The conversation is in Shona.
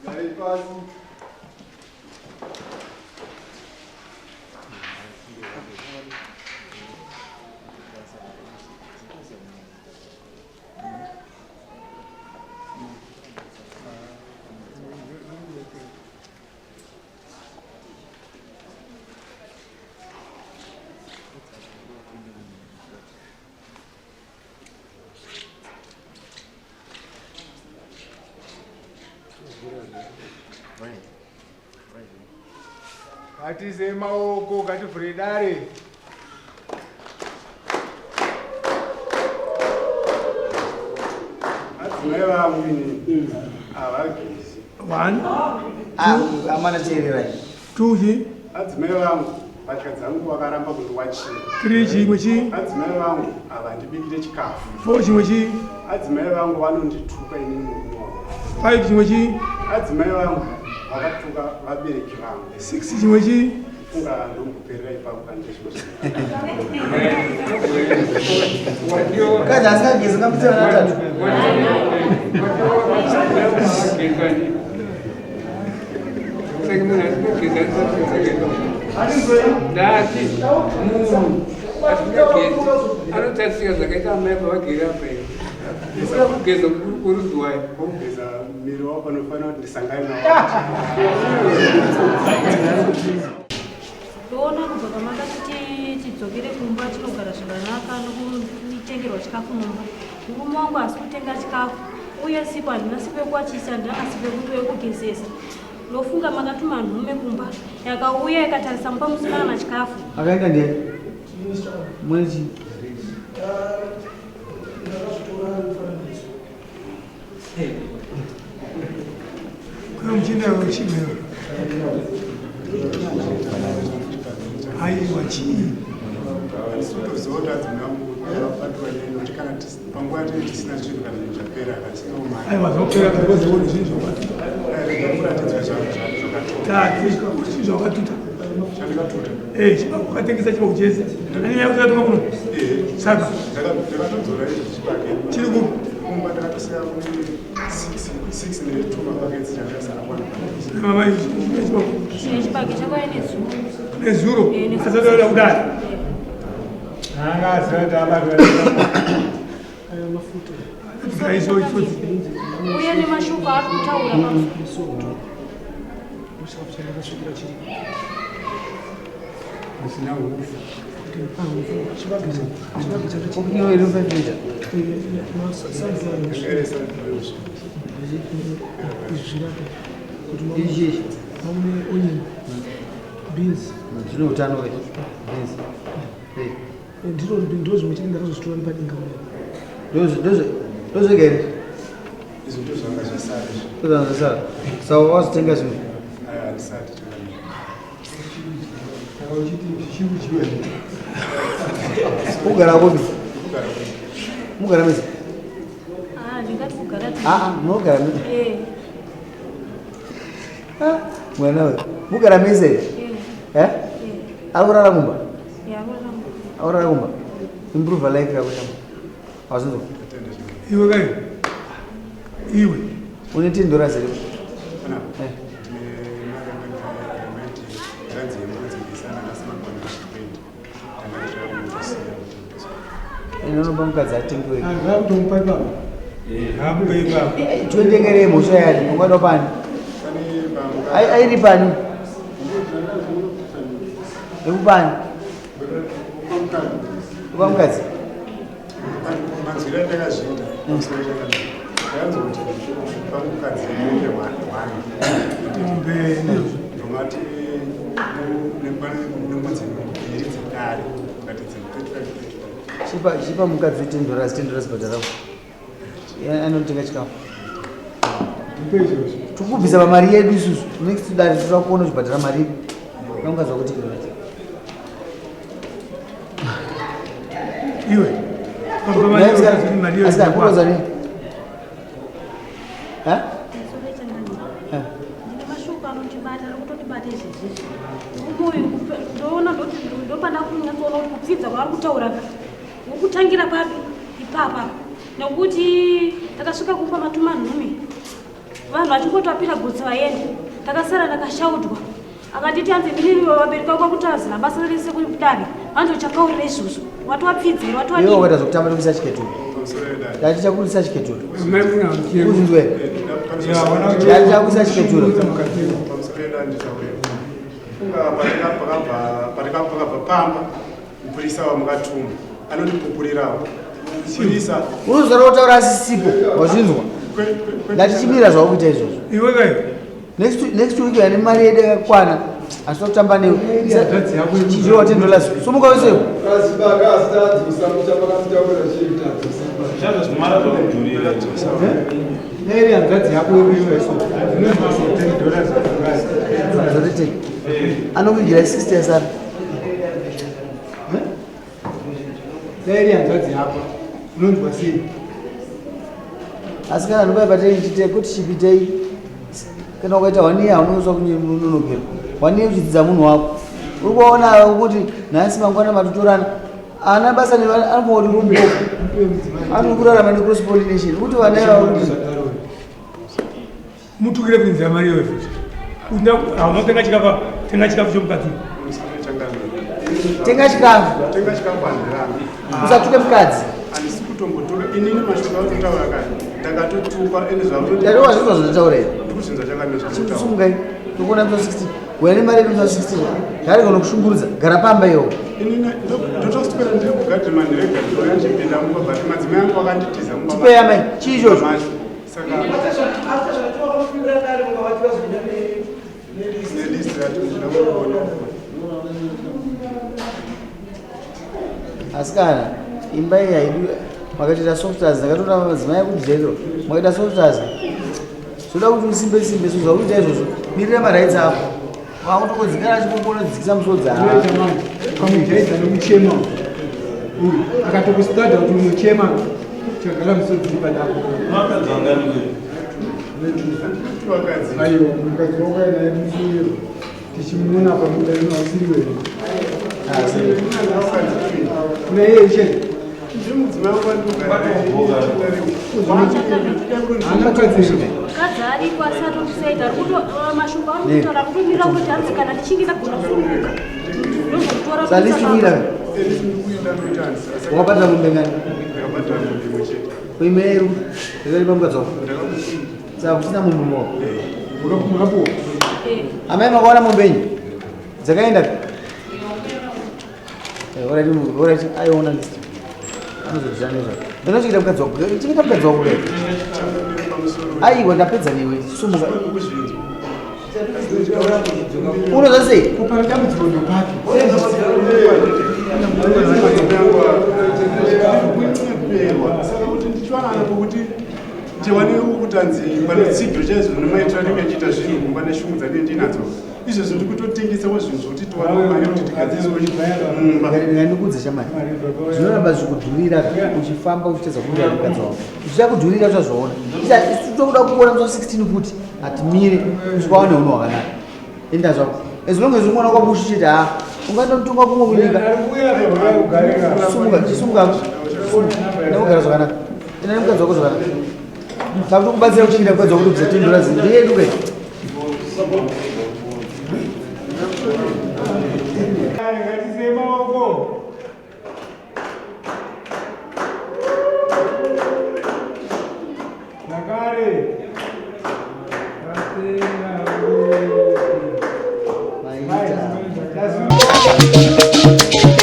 Garai pasi. Ngatiise maoko, ngativhure dare. Madzimai vangu ini havagezi. One, Ah, amana teererai. two, chi, Adzimai vangu mbatya dzangu vakaramba kundiwachira. three, chimwe chi, Adzimai vangu havandibikire chikafu. four, chimwe chi, Adzimai vangu vanondituka inini murume wangu. five, chimwe chi, Adzimai vangu vakatuka vabereki vangu. six, chimwe chi. Funga ndomboperera ipapo kana ndezvimwe. Mukadzi asingagezi ungapitsa vana vatatu. Ndati munhu asingagezi anotarisika zvakaita amai pavagere apa here usina kugeza kuruziwai Kugeza miri wako panofanira kuti ndisangane nawo. Ndoona kubva pamakati tidzokere kumba tinogara zvakanaka nokutengerwa chikafu mumba. Murume wangu haasi kutenga chikafu uye sipo handina sipo yekuwachisa handina sipo yekugezesa. Ndofunga makatuma nhume kumba yakauya ikatarisa mumba musina kana chikafu. Akaenda ndiye. Mwezi. Kuna muchinda wechimwe. Aiwa chii? Handisi kutoziva kuti adzimai vangu vabatwa nei nokuti kana panguva yatinenge tisina chinhu kana zvinhu zvapera hatisinawo mari. Aiwa zvopera kana kuzoona zvinhu zvakatuta. Ndakuratidzwa zvakatuta. Tati zvinhu zvakatuta. Chandakatuta. Eh, chibako wakatengesa chibako chese. Ane nyaya yekuti akatonga kuno. Saka Ndakatodzora izvi chibage. chiri kupi? Kumba ndakatosiya kune 6 ne2 mapaketsi chandakasara kwana. Mama chibako. Chibage chakauya nezuro. Nezuro. Eh, nezuro. Asati auya kudai. Eh. Anga asati abatwa. Aizo ichoti. Uye nemashoko aari kutaura pamusoro. Musina hufu. Iwe iri pepita. Ndingeresa ndizvo. Izvi izvi. Zvine utano we. Beans. Eh. Ndiro zvimwe chete ndakazozvitora nepadenga kudai. Ndozvega here? Izvi ndizvo zvanga zvasara izvi. Ndozvanga zvasara. Saka wazotenga zvimwe. Aya handisati chakanaka. Saka uchiti zvichiri here? Kugara kupi? Kugara kupi? Mugara mese. Ah, ndingati kugara Ah, ah, munogara mese. Eh, Ah, mwana we. Mugara mese. eh, Eh? eh. Ari kurara kumba. Ya, kurara. Ari kurara kumba. Improve life yako chama. Wazvinzwa? Iwe kai. Iwe. Une 10 dollars here? Pana. Eh. Ndine mari yanga hanzi yembudzi ndisana nhasi mangwana ndichikwenda. Ndanga ndichida kundosiya. Inonopa mukadzi atengewe. Ngakutomupa ipapo. Ngamupe ipapo. Tuendengerei mhosva yani, ungada pani. Pane bambo. Airi pani? Ekupani? Kupa mukadzi? Manzwiro andakazviita pamusoro chakanaka. Ndakanzwa kuti pamukadzi mombe one. Mombe ndizvo. Ndomati nembudzi mbiri dzedare ukati dze 35 35. Chipa chipa mukadzi 10 dollars, 10 dollars bhadhara. Anotenga chikafu. Ndipe izvozvo. Tikubvisa pamari yedu isusu. Next dare tinoda kuona uchibhadhara mari yedu. Unongaza kuti Iwe. Asika kuroza ni. Ha? Ndine mashoko anondibata ari kutondibata izvezvizvi. Murume uyu ndoona ndoti ndopanda kunyatsoona kuti kupfidza kwaari kutaura ka. Wokutangira papi ipapa nekuti takasvika kumba matuma nhume vanhu vachingoti vapinda gotsi vaenda takasara ndakashaudwa akanditi hanzi inini vabereki vako vakuti hazina basa rese kudare hanzi uchakaurira izvozvo wati wapfidza here wati Iwe wakaita zvekutamba nekuisa chiketuro. Ndati chakuisa chiketuro. Uzinzwe. Ndati chakuisa chiketuro. Funga pakabva pamba mupurisa wamukatuma anondipupurirawo mupurisa Unozara kutaura asisipo. Wazvinzwa? Ndati chimira zvawakuita izvozvo. Iwe kai. Next week yani mari yedu yakakwana. Asi kutamba newe. Chijiwa 10 dollars. Sumuka wese. Neri hanzvadzi yako yedu Zvatete. Anokuigira 60 yasara. Neri hanzvadzi yako unonzwa sei? Asi kana ndobaya patei chite kuti chipitei. Kana ukaita one year unozwa kunonokera. One year uchidzidza munhu wako. Uri kuona kuti nhasi mangwana matotorana. Ana basa nevana anofunga kuti uri muboko. Anokurarama necross pollination. Kuti vana ivavo kuti Mutukire kuinzira mari iyoyo futi. Unotenga chikafu, tenga chikafu chomukadzi. Tenga chikafu. Tenga chikafu handirambi. Usatuke mukadzi. Handisi kutombotuka inini mashoko autotaura kani ndakatotukwa ende zvautoti Ndati wazvinzwa zvandataura here? Ndikuzvinzwa chakamira zvandataura. Sumukai. Tikuona musi wa 16. Uya nemari yedu musi wa 16. Gari kana kushungurudza. Gara pamba iwo. Inini ndotoswera ndiri kugadheni mandirega ndouya ndichipinda mumba but madzimai angu akanditiza mumba. Tipei amai. Chii ichocho? Saka nelist racho ndinoda kuona. Asikana, imba iyi haidi makatoita softers ndakatoona madzimai akudhero makaita softers zvoda kuti usimbe simbe so zvakuita izvozvo mirira marights ako wakutokodzikana achikokona dzikisa musodzi Kamujaidza nomuchema uyu akatokustada kuti unochema chagara musodzi padako. Aiwa mukadzi wako naye musiyiro tichimuona pamuda ino asiri wewe. Kuna iye chete. Mukadzi ariko asi atokusaita ari kuto mashoko ari kutaura ari kutomira kuti hanzi kana ndichinge ndagona kusununguka ndozomutora Salisi kuita wakabata mombe ngani? Kuimeru ndakaripa mukadzi wako. Saka kusina mombe moko. Makapuwa. Amai makaona mombe yenyu dzakaenda Alright, alright, aiona list. Anozodya nezvako. Ndinochengeta mukadzi wako. Chengeta mukadzi wako kudai. Aiwa ndapedza newe. Sumuka. Unoza sei? Kupara dambudziko ndopapi? Saka kuti ndichiwana pokuti tiwane kutanzi pane tsigiro chaizvo nemaitiro anenge achiita zvinhu kumba neshungu dzanenge ndinadzo izvezvi ndiri kutotengesawo zvinhu zvokuti tiwane mari yekuti tigadziriswe mumba. Ngandikuudze shamwari. Zvinoramba zvikudhurira uchifamba uchitadza kumira mukadzi wako. Zvichakudhurira uchazviona. Isu tokuda kuona musi wa 16 kuti hatimire kusvika waone unhu hwakanaka. Enda zvako. As long as umwana wako chete ha ungandomutonga kumwe kunyika. Sumuka, chisumuka. Ndakugara zvakanaka. Enda nemukadzi wako zvakanaka. Takutokubatsira kuchengeta mukadzi wako kuti ubvise 10 dollars. Ndeyedu kai. Ngatisei maoko. Zvakare. Vatenda wedu. Maita. Mai,